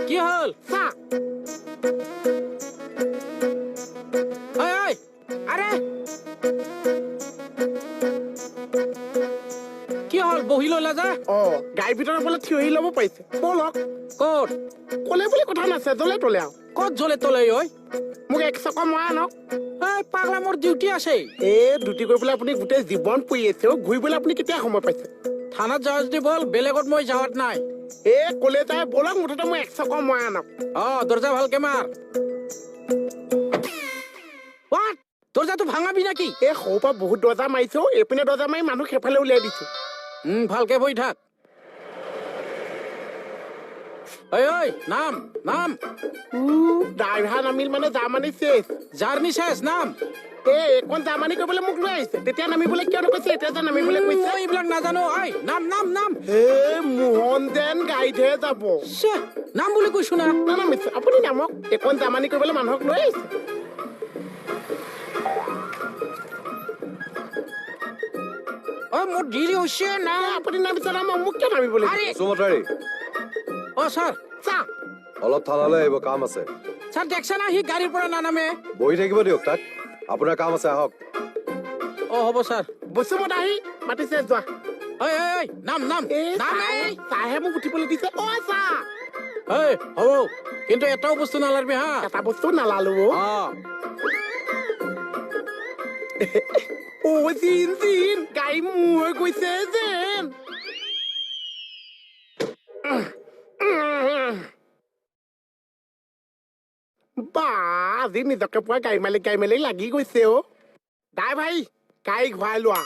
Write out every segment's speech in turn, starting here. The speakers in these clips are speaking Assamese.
কি হ'ল? চা। ঐ ঐ, আৰে কি হ'ল, বহি ললা যে? অ, গাড়ীৰ ভিতৰত বোলে থিয় হৈ ল'ব পাৰিছে। ব'লক। ক'ত? ক'লে বুলি কথা নাছে, জলে তলে আৰু। ক'ত জলে তলে ঐ? মোক এক চকৰ মৰা আনক। এই পাগলা, মোৰ ডিউটি আছে। এই ডিউটি কৰি পেলাই আপুনি গোটেই জীৱন পৰি আছে অ', ঘূৰিবলৈ আপুনি কেতিয়া সময় পাইছে? থানাত যাওঁ যদি ব'ল, বেলেগত মই যাৱাত নাই। এ ক'লে যায়, ব'লক, মুঠতে মোক এক চকৰ মৰা আনক। অ, দৰ্জা ভালকে মাৰ। What, দৰ্জাটো ভাঙাবি নেকি? এই সৰুৰ পৰা বহুত দৰ্জা মাৰিছো, এইপিনে দৰ্জা মাৰি মানুহ সেইফালে উলিয়াই দিছো। ভালকে বহি থাক। ঐ ঐ, নাম নাম। ড্ৰাইভাৰ নামিল মানে জাৰ্মানী চেচ। জাৰ্নি চেচ, নাম। এই এইকণ জাৰ্মানী কৰিবলৈ মোক লৈ আহিছে, তেতিয়া নামিবলৈ কিয় নকৈছে, এতিয়া যে নামিবলৈ কৈছে? মই এইবিলাক নাজানো। ঐ নাম নাম নাম। হে মোহন যেন গাড়ীতহে যাব। ছে, নাম বুলি কৈছো না। নানামিছে, আপুনি নামক, এইকণ জাৰ্মানী কৰিবলৈ মানুহক লৈ আহিছে। ঐ মোৰ দেৰি হৈছে না। এ, আপুনি নামিছে নামক, মোক কিয় নামিবলৈ? আৰে বসুমতাৰী। অ ছাৰ। চা। অলপ থানালৈ আহিব, কাম আছে। ছাৰ দেখছে না, সি গাড়ীৰ পৰা নানামে। বহি থাকিব দিয়ক তাক, আপোনাৰ কাম আছে, আহক। অ হ'ব ছাৰ। বসুমতাৰী মাতিছে, যোৱা। ঐ ঐ ঐ, নাম নাম। এই নাম। এই চাহে মোক উঠিবলৈ দিছে। অ চা। ঐ হ'ব, কিন্তু এটাও বস্তু নালাৰবি হা। এটা বস্তু নালালো। অ। অ জিন জিন, গাড়ী মোৰ হৈ গৈছে যেন। বা, আজি নিজকে পুৰা গাড়ী মালিক গাড়ী মালিক লাগি গৈছে অ'। ড্ৰাইভাৰী, গাড়ী ঘূৰাই লোৱা।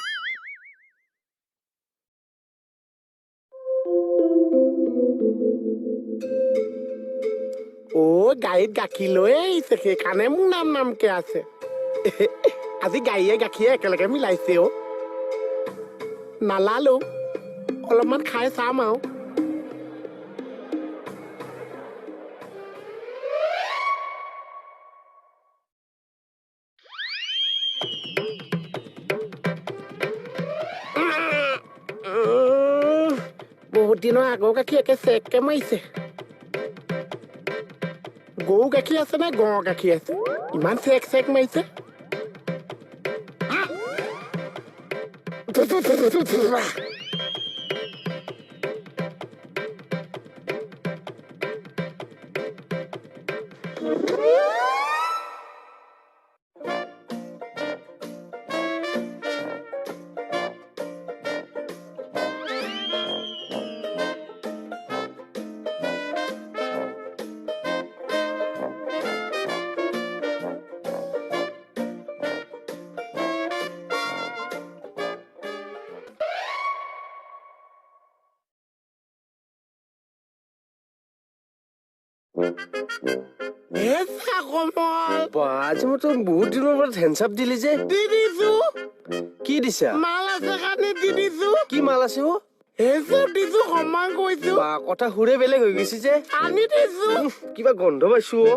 অ, গাড়ীত গাখীৰ লৈ আহিছে, সেইকাৰণে মোক নাম নামকে আছে। আজি গাড়ীয়ে গাখীৰে একেলগে মিলাইছে অ'। নালালো, অলপমান খাই চাম আৰু। বহুত দিনৰ আগৰ গাখীৰ একে চেককে মাৰিছে। গৰু গাখীৰ আছে নে গঁড় গাখীৰ আছে, ইমান চেক চেক মাৰিছে। আজি মই তোক বহুত দিনৰ মূৰত হেণ্ডচাপ দিলি যে। দি দিছো। কি দিছা? মাল আছে কাৰণে দি দিছো। কি মাল আছে অ? হেণ্ডচাপ দিছো, সন্মান কৰিছো। বা, কথা সুৰে বেলেগ হৈ গৈছে যে। আনি দিছো। কিবা গন্ধ পাইছো অ।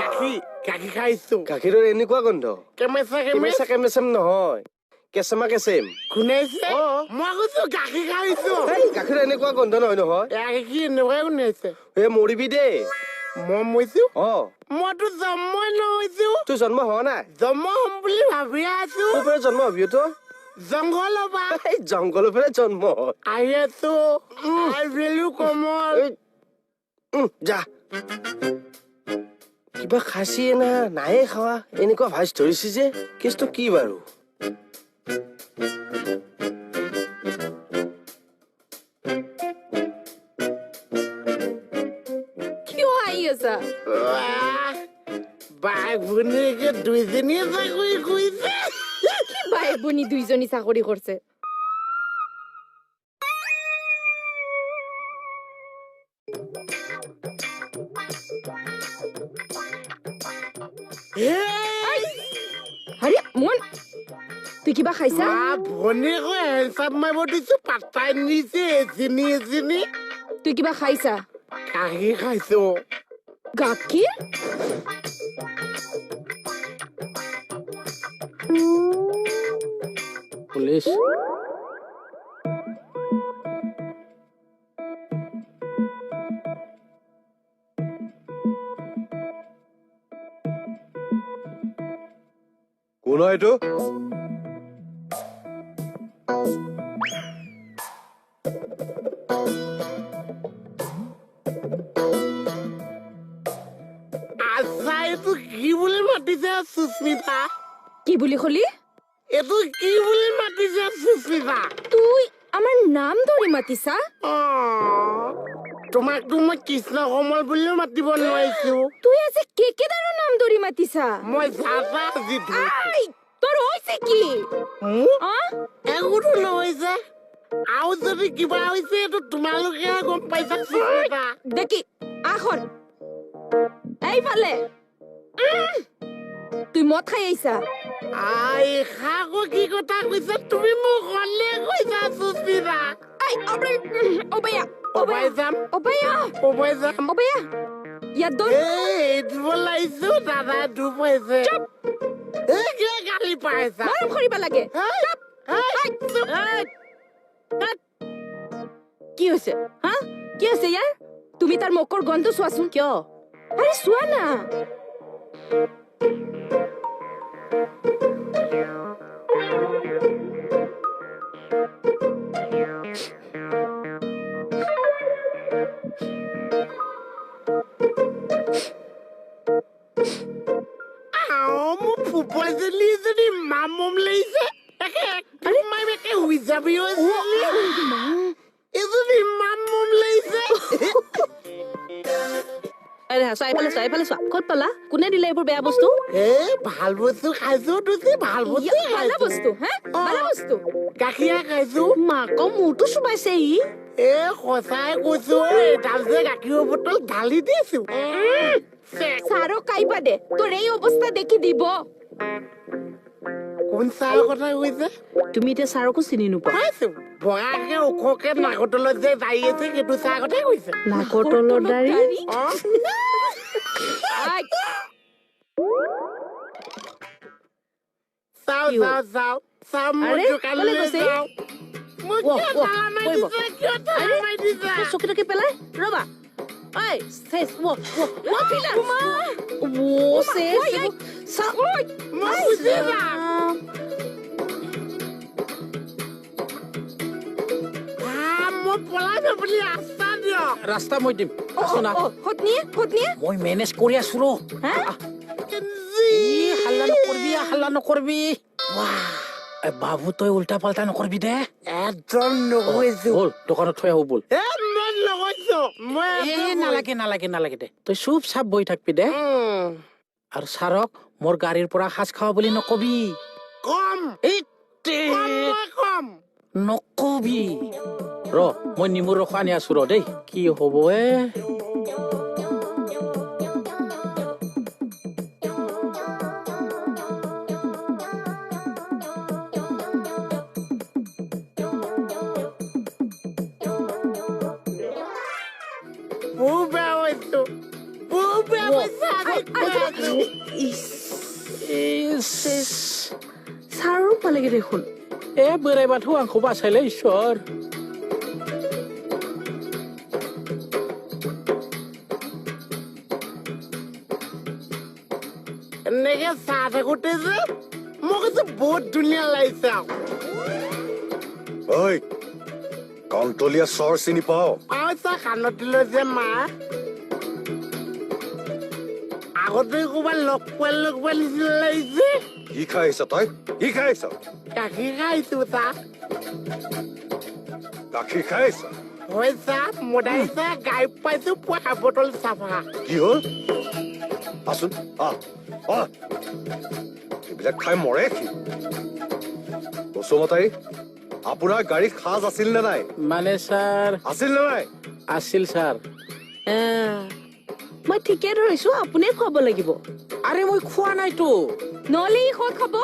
গাখীৰ, গাখীৰ খাইছো। গাখীৰৰ এনেকুৱা গন্ধ? কেমেচা কেমেচা কেমেচাম নহয়, কেঁচেমা কেঁচেম। গোন্ধাইছে? মই কৈছো গাখীৰ খাইছো। গাখীৰৰ এনেকুৱা গন্ধ নহয় নহয়। গাখীৰ এনেকুৱাই গোন্ধাইছে। এ মৰিবি দেই। মই মৰিছো? অ। মইতো জন্মই নহৈছো। তোৰ জন্ম হোৱা নাই? জন্ম হ'ম বুলি ভাবি আছো। ক'ৰ পৰা জন্ম হবি তই? জংঘলৰ পৰা। এই জংঘলৰ পৰা জন্ম হয়। আহি আছো। আই ভেলু কমল। যা। কিবা খাইছিয়ে না নায়ে খাৱা, এনেকুৱা ভাজ ধৰিছে যে, কেছটো কি বাৰু? কিয় আহি আছা? বাই ভনীয়েকে দুইজনীয়ে চাকৰি কৰিছে। কি বাই ভনী দুইজনী চাকৰি কৰিছে? আৰে মোহন, তুই কিবা খাইছা? ভনীয়েকো হেণ্ডচাপ মাৰিব দিছো, পাত্তাই নিছে এজনী এজনী। তুই কিবা খাইছা? গাখীৰ খাইছো। গাখীৰ? 40। কোন হয় এইটো? আচ্ছা, এইটো কি বুলি মাতিছে সুস্মিতা? কি বুলি কলি? এইটো কি বুলি মাতিছে সুস্মিতা? তুই আমাৰ নাম ধৰি মাতিছা? অ, তোমাকতো মই কৃষ্ণ কমল বুলিও মাতিব নোৱাৰিছো। তুই আজি কেকেদাৰৰ নাম ধৰি মাতিছা? মই যাবা আজি ধৰিছো। I, তোৰ হৈছে কি? মোৰ অ, একোতো নহৈছে। আৰু যদি কিবা হৈছে, এইটো তোমালোকেহে গম পাইছা সুস্মিতা। দেখি আখন এইফালে। তুই মদ খাই আহিছা? I, খাকো কি কথা কৈছা তুমি? মোক হ'লে কৈছা সুস্মিতা। I, অবয়া। অবাই যাম। অবয়া। অবাই যাম। অবয়া, ইয়াত ধৰ। এই দিব লাগিছো, দাদা দুখ পাইছে। এই কিয় গালি পাইছা? মৰম কৰিব লাগে। এই, এই, চুপ। কি হৈছে? হা, কি হৈছে ইয়াৰ? তুমি তাৰ মকৰ গন্ধ চোৱাচোন। কিয়? আৰে চোৱা না। আও, মোৰ ফুপজনী এজনী মামম লাগিছে। একে একদম মাৰিম, একে শুই যাবি অ' ছোৱালী। এজনী ইমান মম লাগিছে। আৰে চোৱা, এইফালে চোৱা, এইফালে চোৱা। ক'ত পালা? কোনে দিলে এইবোৰ বেয়া বস্তু? এ ভাল বস্তু খাইছো, তুই ভাল বস্তু ভালা খাইছো। বস্তু হা, ভালা বস্তু। গাখীৰ খাইছো। মাকৰ মূৰটো চুবাইছে ই। এ সঁচাই কৈছো, এডাল যে গাখীৰৰ বটল ঢালি দিছো। ছাৰক কাইবা দে, তোৰ এই অৱস্থা দেখি দিব। কোন ছাৰৰ কথা কৈছে? তুমি এতিয়া ছাৰকো চিনি নোপোৱা? পাইছো, বগাকে ওখকে নাকৰ তলত যে দাড়ি আছে, সেইটো ছাৰৰ কথাই কৈছে। নাকৰ তলৰ দাড়ি? অ। I, চাওঁ। কি হ'ল? চাওঁ চাওঁ চাওঁ, মোৰ আৰে, দোকানলৈ ক'লৈ গৈছে? যাওঁ। মোক ৱ, কিয় ৱ, তালা মাৰি বহিব। দিছা? কিয় তালা মাৰি দিছা? চকী টকী পেলাই ৰবা। ঐ চেচ, ৱ ৱ ৱ পিলা ৱ, চেচ চাওঁ। মই গুচি যাম। আহ, মই পলাই যাম বুলি ৰাস্তা দিয়ক। ৰাস্তা মই দিম। অ, আছো না। অ, সতনিয়ে, সতনিয়ে। মই মেনেজ কৰি আছো ৰ। হা? ই হাল্লা নকৰবি, হাল্লা নকৰবি। এ বাবু, তই উল্টা পাল্টা নকৰবি দে। একদম নকৈছো। ব'ল, দোকানত থৈ আহো ব'ল। এ মই নকৈছো, মই এ নালাগে, নালাগে, নালাগে দে। তই চুপ চাপ বহি থাকবি দে। আৰু ছাৰক মোৰ গাড়ীৰ পৰা সাজ খাৱা বুলি নকবি। কম। এই তে, কম, মই কম। নকবি। ৰ, মই নেমুৰ ৰস আনি আছো ৰ দেই। কি হ'ব এ? বহু বেয়া হৈছো, বহু বেয়া হৈছে আজি কৈ আছো। ইছ। ছাৰো পালেগে দেখোন। ए बोराइ बाथौ, आंखौ बासायलाय इसोर। এনেকে চাহ থাকোতে যে মোক যে বহুত ধুনীয়া লাগিছে আৰু। ঐ কণ্টলীয়া চৰ চিনি পাও? পাওঁ চাহ, কাণত দিলে যে মা আগতে ক'ৰবাত লগ পোৱা লগ পোৱা নিচিনা লাগিছে। কি খাই আহিছ তই? কি খাই আহিছ? গাখীৰ খাইছো চাহ। গাখীৰ খাই আহিছ? হয় চাহ, মদাই চাহ গাই পাইছো পুৱা বটল চাফা। কি হ'ল? আচোন, আহ আহ, এইবিলাক খাই মৰে সি। বসুমতাৰী, আপোনাৰ গাড়ীত সাজ আছিল নে নাই? মানে ছাৰ, আছিল নে নাই? আছিল ছাৰ। মই ঠিকে ধৰিছো, আপুনিয়ে খুৱাব লাগিব। আৰে মই খোৱা নাইতো। নহ'লে ই ক'ত খাব?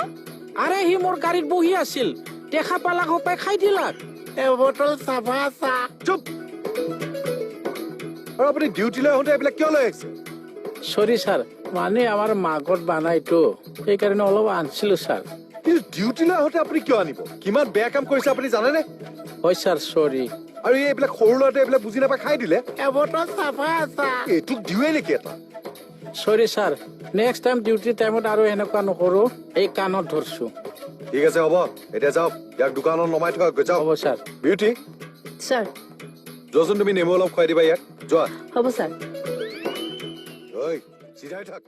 আৰে সি মোৰ গাড়ীত বহি আছিল, দেখা পালাক হপাই খাই দিলাক। এবটল চাফা চাহ। চুপ! আৰু আপুনি ডিউটিলৈ আহোঁতে এইবিলাক কিয় লৈ আহিছে? চৰি ছাৰ, মানে আমাৰ মাঘত বানাইতো, সেইকাৰণে অলপ আনিছিলো ছাৰ। কিন্তু ডিউটিলৈ আহোঁতে আপুনি কিয় আনিব? কিমান বেয়া কাম কৰিছে আপুনি জানেনে? হয় ছাৰ, চৰি। আৰু এইবিলাক সৰু ল'ৰাটোৱে এইবিলাক বুজি নাপাই খাই দিলে। এবটল চাফা আছা। এইটোক দিওঁৱেই নেকি এটা? চৰি ছাৰ, নেক্সট টাইম ডিউটি টাইমত আৰু এনেকুৱা নকৰোঁ, এই কাণত ধৰছো। ঠিক আছে, হ'ব, এতিয়া যাওক, ইয়াক দোকানত নমাই থৈ আহক, যাওক। হ'ব ছাৰ। বিউটি। ছাৰ। যোৱাচোন, তুমি নেমু অলপ খুৱাই দিবা ইয়াক, যোৱা। হ'ব ছাৰ। ঐ, চিধাই থাক।